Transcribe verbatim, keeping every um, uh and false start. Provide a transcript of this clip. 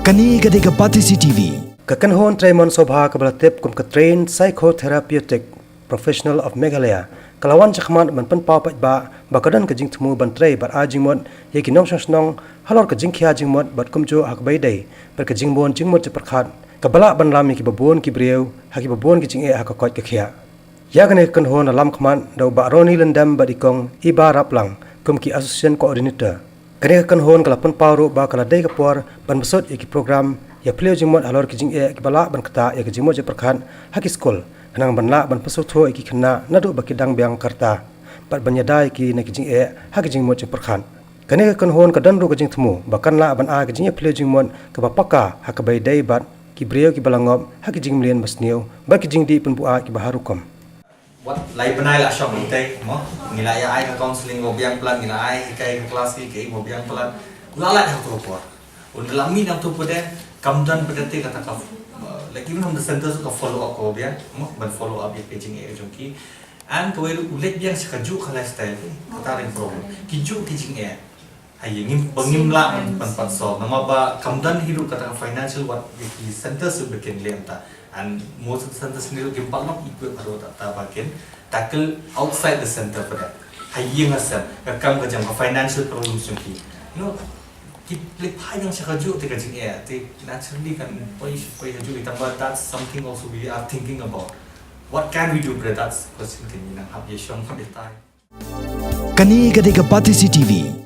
Kane ka dei ka Batesi T V. Ka kynhun Treimon Sobha kaba la tip kum ka Trained Psychotherapeutic Professional of Meghalaya ka la wan shakhmat ban pynpaw paidbah ba ka don ka jingthmu ban trei bad ai jingmut ïa ki nongshong shnong halor ka jingkhia jingmut bad kumjuh ha kaba ïadei bad ka jingbun jingmut jingpyrkhat kaba lah ban lam ïa kiba bun ki briew ha kiba bun ki jingeh ha ka koit ka khiah. Ïa kane ka kynhun la lam khmat da u Bah Ronnie Lyndem bad i Kong Iba Raplang kum ki Association Coordinator. Kane ka kynhun ka la pynpaw ruh ba ka la dei ka por ban bsut ïa ki program ïa phylliew jingmut halor ki jingeh kiba lah ban ktah ïa ka jingmut jingpyrkhat ha ki skul khnang ban lah ban pynsngewthuh ïa ki khynnah naduh ba ki dang biang ka rta bad ban ïada ïa ki na ki jingeh ha ki jingmut jingpyrkhat. Kane ka kynhun ka don ruh ka jingthmu ba kan lah ban ai ka jingïaphylliew jingmut kaba paka ha kaba ïadei bad ki briew kiba la ngop ha ki jingmlien basniew bad ki jingdih pynbuaid kiba har rukom. Wat lai bnai la shong ite mo. Ngi la ïa ai ka counseling ba biang palat, ngi la ai ka, ka class ki, ka ba biang palat. La la ha tu por. Un la mi na tu pode kam don pode te kata ka, uh, like even on the centers ka follow up ko biang mo, ban follow up ïa ka jingeh jong ki. And kawei ruh u leit biang sha kajuh ka lifestyle, kata ring problem. Ki juh ki jingeh. Ai ngim, ba ngim lah ban, ban pat solve namar ba kam don hi ruh kata ka financial wat ïa ki centers ruh ba kin leh mynta. And most of the centers ni ruh kim pat long equip haduh katta ba kin tackle outside the center for that. Ha ïing ha sem ka kam ka jam ka financial problems jong ki. You know, ki leit phai biang sha kajuh te ka jingeh te naturally kan poi, poi kajuh, tangba that's something also we are thinking about. What can we do, brother? That's the question kan ïa nang hap ïa shong hap ïa tai. Kane ka dei ka Batesi T V.